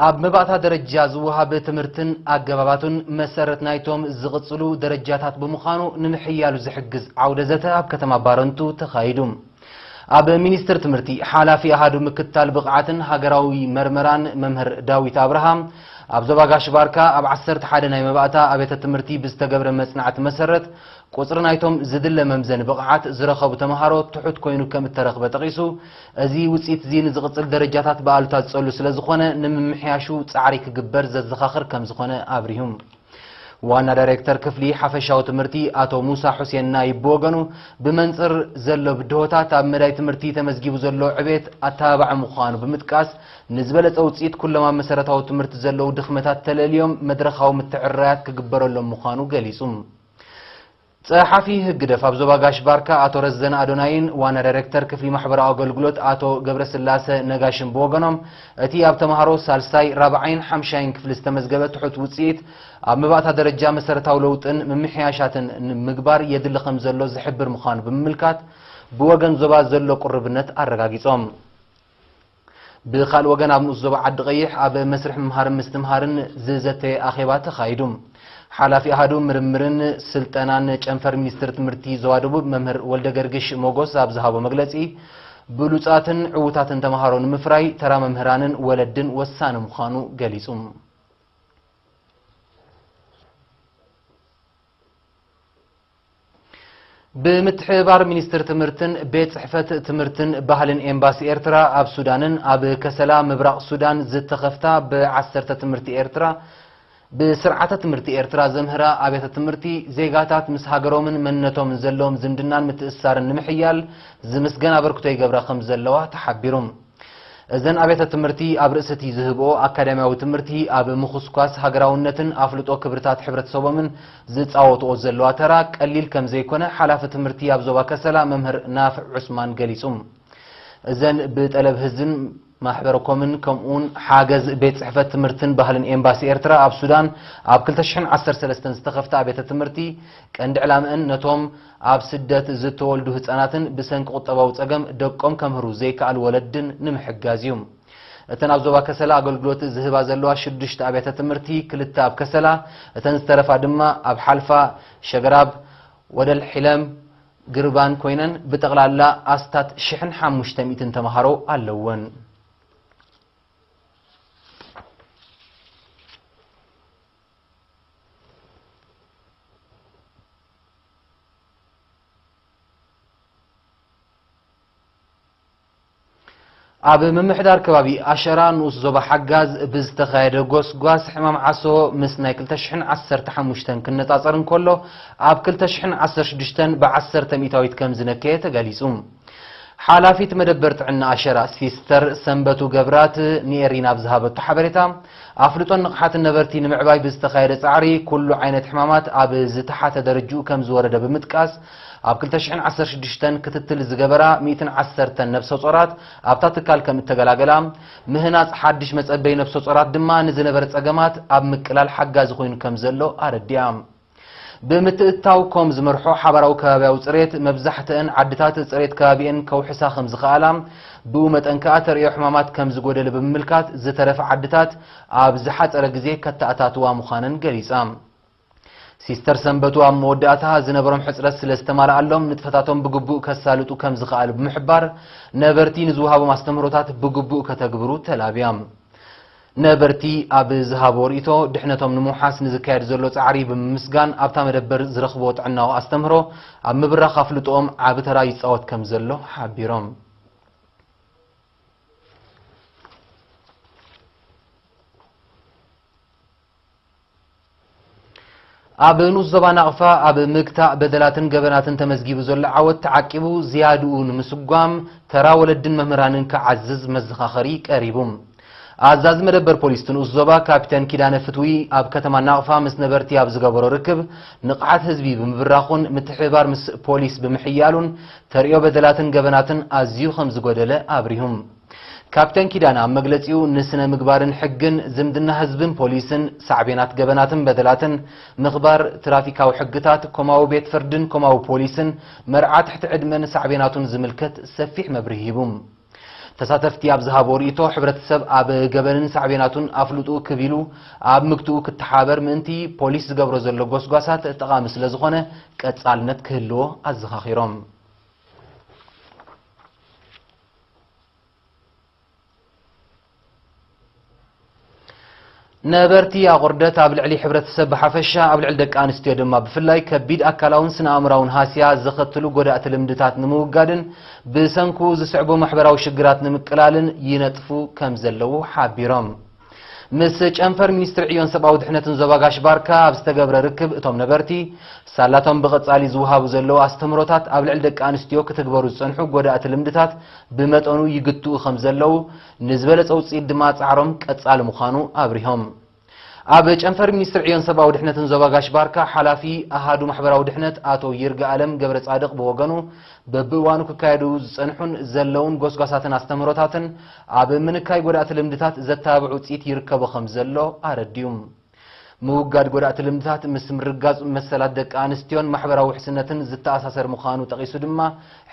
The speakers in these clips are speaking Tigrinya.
ኣብ መባእታ ደረጃ ዝወሃብ ትምህርትን ኣገባባቱን መሰረት ናይቶም ዝቕጽሉ ደረጃታት ብምዃኑ ንምሕያሉ ዝሕግዝ ዓውደ ዘተ ኣብ ከተማ ባረንቱ ተኻይዱ። ኣብ ሚኒስትር ትምህርቲ ሓላፊ ኣሃዱ ምክታል ብቕዓትን ሃገራዊ መርመራን መምህር ዳዊት ኣብርሃም ኣብ ዞባ ጋሽ ባርካ ኣብ ዓሰርተ ሓደ ናይ መባእታ ኣብያተ ትምህርቲ ብዝተገብረ መጽናዕቲ መሰረት ቁጽሪ ናይቶም ዝድለ መምዘኒ ብቕዓት ዝረኸቡ ተምሃሮ ትሑት ኮይኑ ከም እተረኽበ ጠቒሱ፣ እዚ ውጽኢት እዚ ንዝቕጽል ደረጃታት ብኣሉታ ዝጸሉ ስለ ዝኾነ ንምምሕያሹ ጻዕሪ ክግበር ዘዘኻኽር ከም ዝኾነ ኣብሪሁ። ዋና ዳይሬክተር ክፍሊ ሓፈሻዊ ትምህርቲ ኣቶ ሙሳ ሑሴን ናይ ብወገኑ፣ ብመንጽር ዘሎ ብድሆታት ኣብ መዳይ ትምህርቲ ተመዝጊቡ ዘሎ ዕቤት ኣተባባዒ ምዃኑ ብምጥቃስ፣ ንዝበለጸ ውጽኢት ኩሎም ኣብ መሰረታዊ ትምህርቲ ዘለዉ ድኽመታት ተለልዮም መድረኻዊ ምትዕርራያት ክግበረሎም ምዃኑ ገሊጹ። ጸሓፊ ህግደፍ ኣብ ዞባ ጋሽ ባርካ ኣቶ ረዘነ ኣዶናይን ዋና ዳይሬክተር ክፍሊ ማሕበራዊ ኣገልግሎት ኣቶ ገብረስላሰ ነጋሽን ብወገኖም፣ እቲ ኣብ ተምሃሮ ሳልሳይ፣ ራብዓይን ሓምሻይን ክፍሊ ዝተመዝገበ ትሑት ውጽኢት ኣብ መባእታ ደረጃ መሰረታዊ ለውጥን ምምሕያሻትን ንምግባር የድሊ ከም ዘሎ ዝሕብር ምዃኑ ብምምልካት፣ ብወገን ዞባ ዘሎ ቅሩብነት ኣረጋጊጾም። ብኻልእ ወገን ኣብ ንኡስ ዞባ ዓዲ ቀይሕ ኣብ መስርሕ ምምሃርን ምስትምሃርን ዝዘተየ ኣኼባ ተኻይዱ። ሓላፊ ኣሃዱ ምርምርን ስልጠናን ጨንፈር ሚኒስትሪ ትምህርቲ ዞባ ደቡብ መምህር ወልደ ገርግሽ ሞጎስ ኣብ ዝሃቦ መግለጺ፣ ብሉጻትን ዕዉታትን ተምሃሮ ንምፍራይ ተራ መምህራንን ወለድን ወሳኒ ምዃኑ ገሊጹ። ብምትሕብባር ሚኒስትሪ ትምህርትን ቤት ጽሕፈት ትምህርትን ባህልን ኤምባሲ ኤርትራ ኣብ ሱዳንን ኣብ ከሰላ ምብራቕ ሱዳን ዝተኸፍታ ብዓሰርተ ትምህርቲ ኤርትራ፣ ብስርዓተ ትምህርቲ ኤርትራ ዘምህራ ኣብያተ ትምህርቲ፣ ዜጋታት ምስ ሃገሮምን መንነቶምን ዘለዎም ዝምድናን ምትእስሳርን ንምሕያል ዝምስገን ኣበርክቶ ይገብራ ከም ዘለዋ ተሓቢሩ። እዘን ኣብያተ ትምህርቲ ኣብ ርእሲ እቲ ዝህብኦ ኣካዳሚያዊ ትምህርቲ፣ ኣብ ምኹስኳስ ሃገራውነትን ኣፍልጦ ክብርታት ሕብረተሰቦምን ዝጻወትኦ ዘለዋ ተራ ቀሊል ከም ዘይኮነ ሓላፊ ትምህርቲ ኣብ ዞባ ከሰላ መምህር ናፍዕ ዑስማን ገሊጹ። እዘን ብጠለብ ህዝብን ማሕበረኮምን ከምኡውን ሓገዝ ቤት ጽሕፈት ትምህርትን ባህልን ኤምባሲ ኤርትራ ኣብ ሱዳን ኣብ ክልተ ሽሕን ዓሰርተ ሰለስተን ዝተኸፍታ ኣብያተ ትምህርቲ ቀንዲ ዕላምአን ነቶም ኣብ ስደት ዝተወልዱ ህጻናትን ብሰንኪ ቁጠባዊ ጸገም ደቆም ከምህሩ ዘይከኣሉ ወለድን ንምሕጋዝ እዩ። እተን ኣብ ዞባ ከሰላ ኣገልግሎት ዝህባ ዘለዋ ሽዱሽተ ኣብያተ ትምህርቲ፣ ክልተ ኣብ ከሰላ፣ እተን ዝተረፋ ድማ ኣብ ሓልፋ፣ ሸገራብ፣ ወደል ሒለም፣ ግርባን ኮይነን ብጠቕላላ ኣስታት ሽሕን ሓሙሽተ ሚእትን ተምሃሮ ኣለወን። ኣብ ምምሕዳር ከባቢ ኣሸራ ንኡስ ዞባ ሓጋዝ ብዝተኻየደ ጎስጓስ፣ ሕማም ዓሶ ምስ ናይ ክልተ ሽሕን ዓሰርተ ሓሙሽተን ክነጻጸር እንከሎ፣ ኣብ ክልተ ሽሕን ዓሰርተ ሽዱሽተን ብዓሰርተ ሚእታዊት ከም ዝነከየ ተገሊጹ። ሓላፊት መደበር ጥዕና ኣሸራ ሲስተር ሰንበቱ ገብራት ንኤሪና ኣብ ዝሃበቶ ሓበሬታ፣ ኣፍልጦን ንቕሓትን ነበርቲ ንምዕባይ ብዝተኻየደ ጻዕሪ፣ ኩሉ ዓይነት ሕማማት ኣብ ዝተሓተ ደረጅኡ ከም ዝወረደ ብምጥቃስ፣ ኣብ ክልተ ሽሕን ዓሰርተ ሽዱሽተን ክትትል ዝገበራ ሚእትን ዓሰርተን ነብሰ ጾራት ኣብታ ትካል ከም እተገላገላ፣ ምህናጽ ሓድሽ መጸበይ ነብሰ ጾራት ድማ ንዝነበረ ጸገማት ኣብ ምቅላል ሓጋዚ ኮይኑ ከም ዘሎ ኣረዲኣ። ብምትእትታው ኮም ዝመርሖ ሓባራዊ ከባብያዊ ጽሬት፣ መብዛሕትአን ዓድታት ጽሬት ከባቢኤን ከውሕሳ ከም ዝኸኣላ፣ ብኡ መጠን ከኣ ተርእዮ ሕማማት ከም ዝጎደለ ብምምልካት፣ ዝተረፈ ዓድታት ኣብ ዝሓጸረ ግዜ ከተኣታትዋ ምዃነን ገሊጻ። ሲስተር ሰንበቱ ኣብ መወዳእታ፣ ዝነበሮም ሕጽረት ስለ ዝተማልኣሎም፣ ንጥፈታቶም ብግቡእ ከሳልጡ ከም ዝኸኣሉ ብምሕባር፣ ነበርቲ ንዝወሃቦም ኣስተምህሮታት ብግቡእ ከተግብሩ ተላብያ። ነበርቲ ኣብ ዝሃብዎ ርእይቶ፣ ድሕነቶም ንምውሓስ ንዝካየድ ዘሎ ጻዕሪ ብምምስጋን፣ ኣብታ መደበር ዝረኽብዎ ጥዕናዊ ኣስተምህሮ ኣብ ምብራኽ ኣፍልጦኦም ዓቢ ተራ ይጻወት ከም ዘሎ ሓቢሮም። ኣብ ንኡስ ዞባ ናቕፋ ኣብ ምግታእ በደላትን ገበናትን ተመዝጊቡ ዘሎ ዓወት ተዓቂቡ ዝያድኡ ንምስጓም ተራ ወለድን መምህራንን ክዓዝዝ መዘኻኸሪ ቀሪቡ። ኣዛዚ መደበር ፖሊስ እቲ ንኡስ ዞባ ካፒተን ኪዳነ ፍትዊ ኣብ ከተማ ናቕፋ ምስ ነበርቲ ኣብ ዝገበሮ ርክብ ንቕሓት ህዝቢ ብምብራኹን ምትሕብባር ምስ ፖሊስ ብምሕያሉን ተርእዮ በደላትን ገበናትን ኣዝዩ ከም ዝጎደለ ኣብሪሁ። ካፕተን ኪዳነ ኣብ መግለጺኡ፣ ንስነ ምግባርን ሕግን፣ ዝምድና ህዝብን ፖሊስን፣ ሳዕቤናት ገበናትን በደላትን፣ ምኽባር ትራፊካዊ ሕግታት፣ ኮማዊ ቤት ፍርድን ኮማዊ ፖሊስን፣ መርዓ ትሕቲ ዕድመን ሳዕቤናቱን ዝምልከት ሰፊሕ መብርሂ ሂቡ። ተሳተፍቲ ኣብ ዝሃቦ ርእይቶ፣ ሕብረተሰብ ኣብ ገበንን ሳዕቤናቱን ኣፍልጥኡ ክብ ኢሉ ኣብ ምግትኡ ክተሓባበር ምእንቲ ፖሊስ ዝገብሮ ዘሎ ጎስጓሳት ጠቓሚ ስለ ዝኾነ ቀጻልነት ክህልዎ ኣዘኻኺሮም። ነበርቲ ኣቑርደት ኣብ ልዕሊ ሕብረተሰብ ብሓፈሻ ኣብ ልዕሊ ደቂ ኣንስትዮ ድማ ብፍላይ ከቢድ ኣካላውን ስነ ኣእምራውን ሃስያ ዘኸትሉ ጎዳእቲ ልምድታት ንምውጋድን ብሰንኩ ዝስዕቡ ማሕበራዊ ሽግራት ንምቅላልን ይነጥፉ ከም ዘለዉ ሓቢሮም። ምስ ጨንፈር ሚኒስትሪ ዕዮን ሰብኣዊ ድሕነትን ዞባ ጋሽ ባርካ ኣብ ዝተገብረ ርክብ እቶም ነበርቲ ሳላቶም ብቐጻሊ ዝወሃቡ ዘለዉ ኣስተምህሮታት ኣብ ልዕሊ ደቂ ኣንስትዮ ክትግበሩ ዝጸንሑ ጎዳእቲ ልምድታት ብመጠኑ ይግትኡ ከም ዘለዉ ንዝበለጸ ውጽኢት ድማ ጻዕሮም ቀጻሊ ምዃኑ ኣብሪሆም። ኣብ ጨንፈር ሚኒስትሪ ዕዮን ሰብኣዊ ድሕነትን ዞባ ጋሽ ባርካ ሓላፊ ኣሃዱ ማሕበራዊ ድሕነት ኣቶ ይርጋ ኣለም ገብረ ጻድቕ ብወገኑ በብእዋኑ ክካየዱ ዝጸንሑን ዘለውን ጎስጓሳትን ኣስተምህሮታትን ኣብ ምንካይ ጎዳእቲ ልምድታት ዘተባብዕ ውጽኢት ይርከቦ ከም ዘሎ ኣረድዩ። ምውጋድ ጎዳእቲ ልምድታት ምስ ምርጋጽ መሰላት ደቂ ኣንስትዮን ማሕበራዊ ውሕስነትን ዝተኣሳሰር ምዃኑ ጠቒሱ ድማ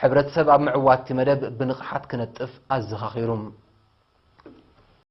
ሕብረተሰብ ኣብ ምዕዋት እቲ መደብ ብንቕሓት ክነጥፍ ኣዘኻኺሩ።